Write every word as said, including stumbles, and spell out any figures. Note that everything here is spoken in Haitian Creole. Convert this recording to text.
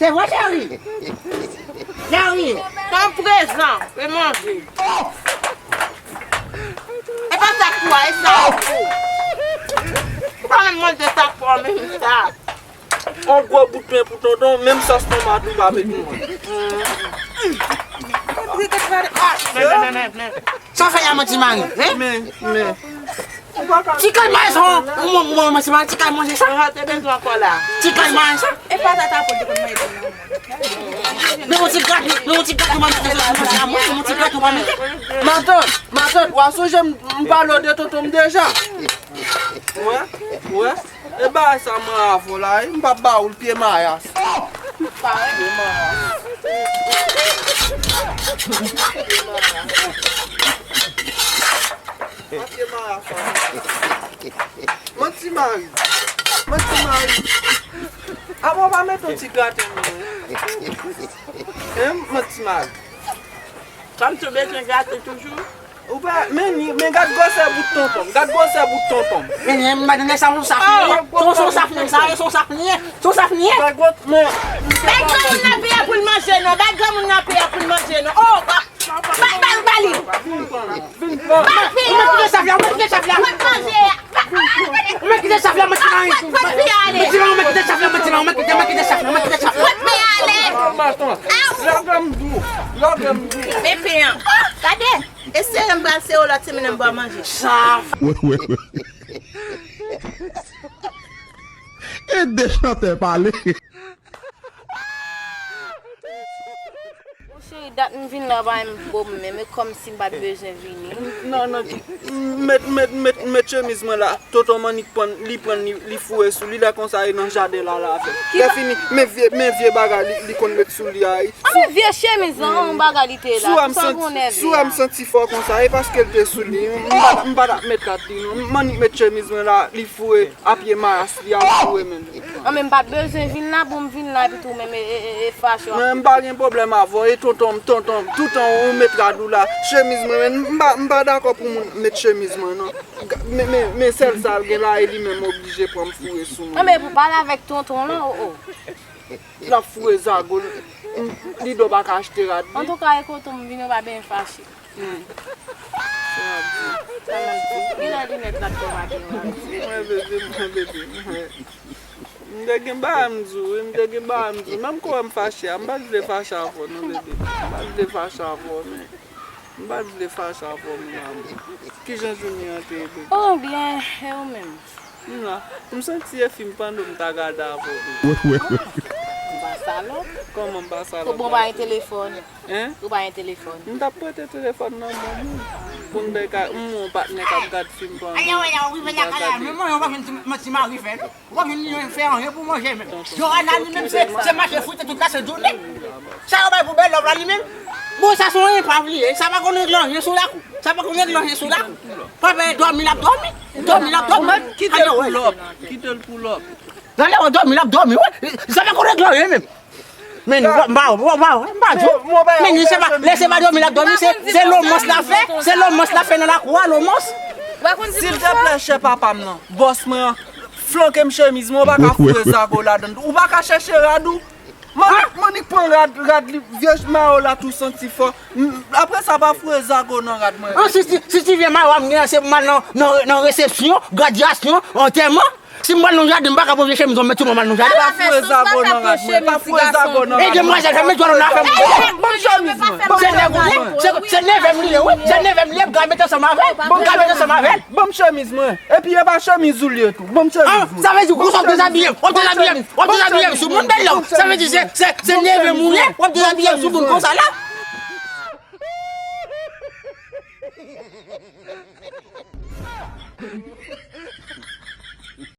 Se vre, cheri. Cheri. Pran prezan, e manje. E pa sa k pou a, e sa k pou. Ou pa menm manje sa k pou a, menm sa. On gwo bout pen pou tonton, menm sòs tomat ou pa met mwen. Men, men, men, men, men. Sa fè a manti mari, hein? Men, men. Ti kay manje sa, ou mwen, mwen, mwen, ti kay manje sa. Mwen te bezwen ankò la. Ti kay manje sa. E pa tata pou te konn manje tou non. Men yon ti gato, men yon ti gato, mwen, mwen, mwen, mwen, ti gato, mwen. Matant, matant, w a sonje m, m pale w de tonton m deja. Wè, wè. E bagay sa mwen avè w la, wi, m p ap ba ou l pye mayas. Pye mayas. Pye mayas. Manti mari. Manti mari. Apa w pa mete yon ti graten non. Hein, manti mari. Kòm tou bezwen graten toujou. Ou pa, men, men gad gwosè bout tonton m, gad gwosè bout tonton m. Men, men, men, men, sa yon saf li ye. Son, son saf li ye, sa, son saf li ye. Son saf li ye. Gad gwos, men. Bay granmoun nan pye pou l manje non, bay granmoun nan pye pou l manje non. Oh, ba, ba, ba, ba li. Vin pran, vin pran. Ba l pye. Ou mèt kite saf la, ou mèt kite saf la. Mwen manje. Ou mèt kite saf la, mwen ti mari. Mwen pye ale. Mwen ti mari, ou mèt kite saf la, mwen ti mari, ou mèt kite, mèt kite saf la, mèt kite saf la. Mwen pye ale. Lage m di w, lage m di w. Men pen an. Gade. Eseye m pral sere w lòt semèn m ba w manje. Sa. Wi, wi, wi. E de chantè pale. Bon, cheri, dat m vin la, pa menm bon menm, e kòmsi m pa t bezwen vini. Non, non, met, met, met, met chemiz mwen la. Tonton m annik pran, li pran, li, li foure sou li, lè konsa e nan jaden la, la avè l. Lè fini, men vye, men vye bagay li, li konn met sou li a. A, men vye chemiz lan, yon bagay li te la. Sou a m santi, sou a m santi fò konsa, e paske l te sou li. M pa, m pa t ap met rad li non. M annik met chemiz mwen la, li foure a pye mayas li, a foure men l. An, men m pa t bezwen vin la, pou m vin la, epi tou menm e, e, e, e fache w ap. Men m pa gen pwoblèm avè w, e tonton m, tonton m, toutan ou met rad ou la, chemiz mwen, men m pa, m pa dakò pou moun met chemiz mwen non. Men, men, men sèl sa l gen la, e li menm oblije pran m foure sou mwen. An, men pou pale avèk tonton lan, o, o. L ap foure zago l. Li do pa ka achte rad li. Antouka, e kote m vin, ou pa byen fache. Hmm. Sa w ap di? Sa m ap di? Genlè linèt la t fè maten an. Mwen bebe, mwen bebe, mwen. M te gen bagay m di w, wi, m te gen bagay m di w. Menm kou m fache a, m pa t vle fache avè w non, bebe. M pa t vle fache avè w, men. M pa t vle fache avè w, mon amour. Kijan jounen an te ye, bebe? Oh, byen, e ou menm? M la. M santi e fim pando m ta gade avè w, bebe. Wi, wi, wi. Ou pa salòp? Kòman m pa salòp? Ou bon pa gen telefòn? Hein? Ou pa gen telefòn? M t ap prete telefòn nan men moun. Pou m te ka, m wè yon patnè k ap gad fim pando. Aya, aya, ou rive lakay la, men mwen, yon pa jwenn ti, ti mari fè, non. Ou pa jwenn li menm fè anyen pou manje menm. Johanna li menm se, se mache fwite tout la se jounen. Sa yo bay pou bèl lòv la li menm. Bon, sa se yon enpav li ye. Sa pa konn regle anyen sou lakou. Sa pa konn regle anyen sou lakou. Papa dòmi l ap dòmi. Dòmi l ap dòmi. Kite l pou lòp. Kite l pou lòp. Nan lè w dòmi l ap dòmi, wi. Sa pa konn regle anyen menm. Men, m pa, m pa, m pa, m pa di w. Men, se pa, lè se pa dòmi l ap dòmi, se, se lomans l ap fè. Se lomans l ap fè nan lakou a, lomans. Silteplè, chè papa m nan. Bòs mwen an. Flanke m chemiz mwen, ou pa ka foure zago ladan l. Ou pa ka chèche rad ou. M annik, m annik pran rad, rad li, vye mayo la tou santi fò. M, apre sa, pa foure zago nan rad mwen. An, si, si, si ti vye mayo a m gen an, se pou m al nan, nan, nan resepsyon, gradyasyon, antèman. Si m pral nan jaden, m pa ka pran vye chemiz mwen, m met sou mwen, m al nan jaden. Pa foure zago nan rad mwen, pa foure zago nan rad mwen. E demwazèl, fè m met dwèt nan afè m. Ban m chemiz mwen. Se nèg ou ye, se, se neve m li ye, wi. Se neve m li ye, m ka met ansanm avè l. M ka met ansanm avè l. Ban m chemiz mwen. Epi e pa chemiz ou li ye tou. Ban m chemiz mwen. Sa vle di w konsa w ap dezabiye m, w ap dezabiye m, w ap dezabiye m sou moun bèl la. Sa vle di se, se, se neve m ou ye, w ap dezabiye m sou moun konsa la.